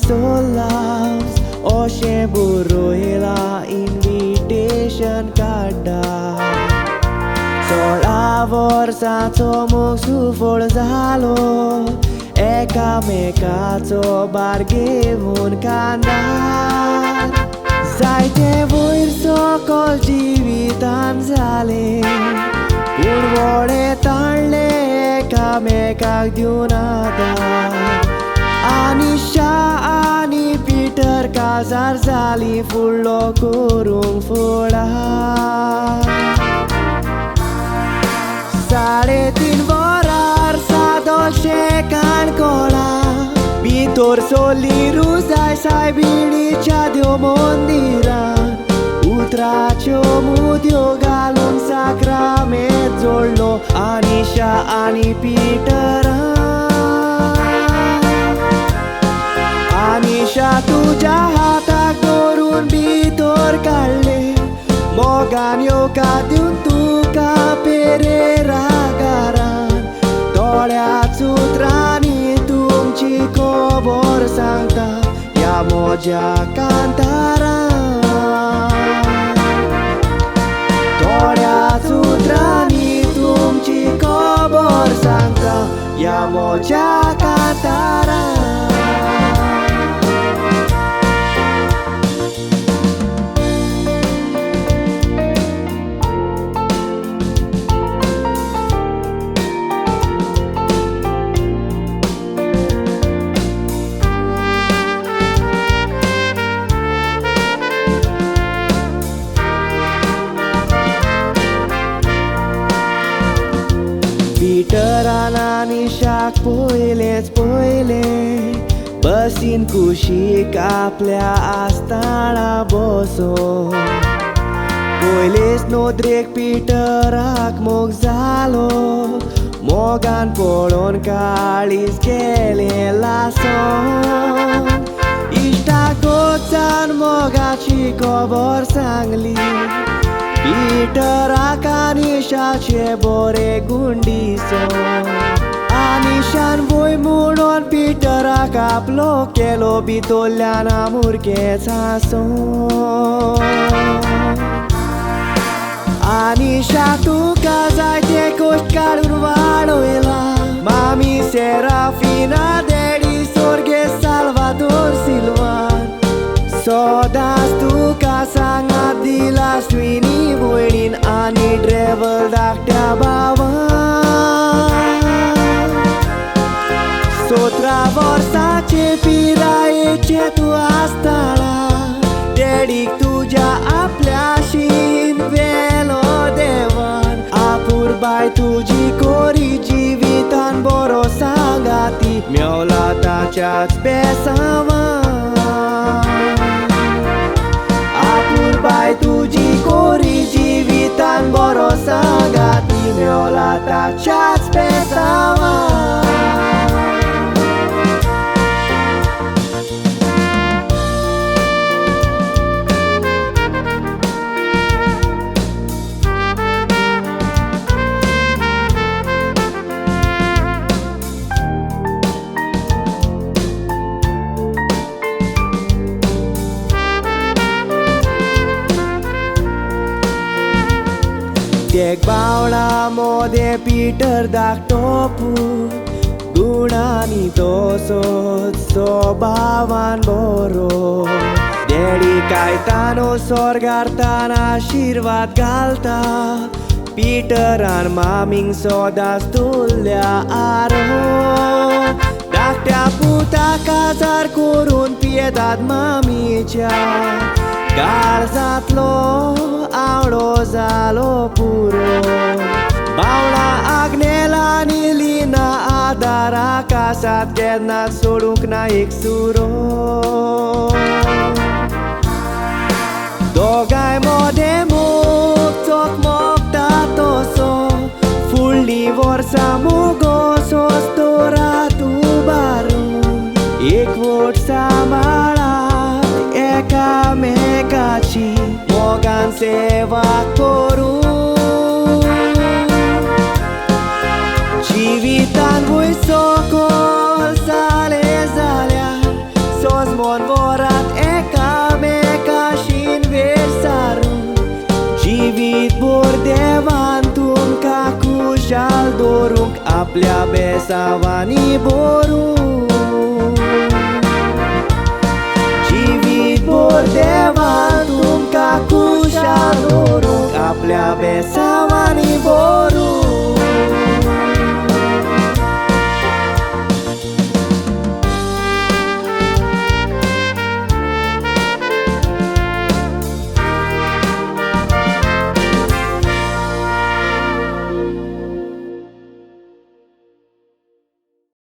Solas अशें बरयलां invitation कार्डार. 16 वर्सांचो मोग सुफळ जालो एकामेकाचो भार घेवन कानार. जायते वयर सकल जिवितान जालें पूण व्हडें ताणलें एकामेकाक दिवन आदार. आनिशा आनी पीटर काजार जालीं फुडलो करूंक फुडार. 3:30 वरार सादोशें काणकोणा भितर सोली रुजाय सायबिणीच्या देव मंदिरान. उतराच्यो मुदयो घालून साक्रामेंत जोडलो आनिशा आनी पीटरान. आनिशा तुज्या हाताक धरून भितर काडलें मोगान येवकार दिवन तुका पेरेरा घरान. थोड्याच उतरांनी तुमची खबर सांगता ह्या म्हज्या कांतारान. थोड्याच उतरांनी तुमची खबर सांगता ह्या म्हज्या कांतारान. पीटरान आनिशाक पयलेंच पयलें बसीन कुशीक आपल्या आसतना बसोन. पयलेच नदरेक पीटराक मोग जालो मोगान पळोवन काळीज गेलें लासोन. इश्टाकोचान मोगाची खबर सांगली पीटराक आनिशाचे बरे गूण दिसोन. आनिशान वय म्हणून पीटराक आपलो केलो भितरल्यान आमुरकेंच हांसोन. आनिशा तुका जायते कश्ट काडून वाडयलां मामी सेराफिना डॅडी सोर्गे साल्वादोर सिल्वान. सदांच तुका सांगात दिला स्विनी भयणीन आनी ड्रेवर धाकट्या भावान. 17 वर्सांचे पिरायेचे तूं आसतना डॅडीक तुज्या आपल्याशीन व्हेलो देवान. आपुरबाय तुजी कोरी जिवितान बरो सांगाती मेवला ताच्याच बेसांवान. आपुरबाय तुजी कोरी जिवितान बरो सांगाती मेवला ताच्याच बेसांवान. देख बावळा मोदें पीटर धाकटो पूत गुणांनी तसोच स्वभावान बरो. डॅडी कायतानो सोर्गार तान आशिर्वाद घालता पीटरान मामींक सदांच तुल्ल्या आरो. धाकट्या पुता काजार करून पियेतात मामीच्या काळजांतलो आवडो जालो पुरो. बावळा आग्नेला आनी लिना आदाराक आसात केन्नाच सोडूंक ना एक सुरो. दोगांय मदें मोग चकमकता तसो फुडलीं वर्सां मुगो सोस्तोरात उबारून एकवट सांबाळात एकामेकाची मोगान सेवा करून. जिवितान वयर सकयल जालें जाल्यार सोजमो आपल्या बेसावांनी भरून जिवीत भर देवान.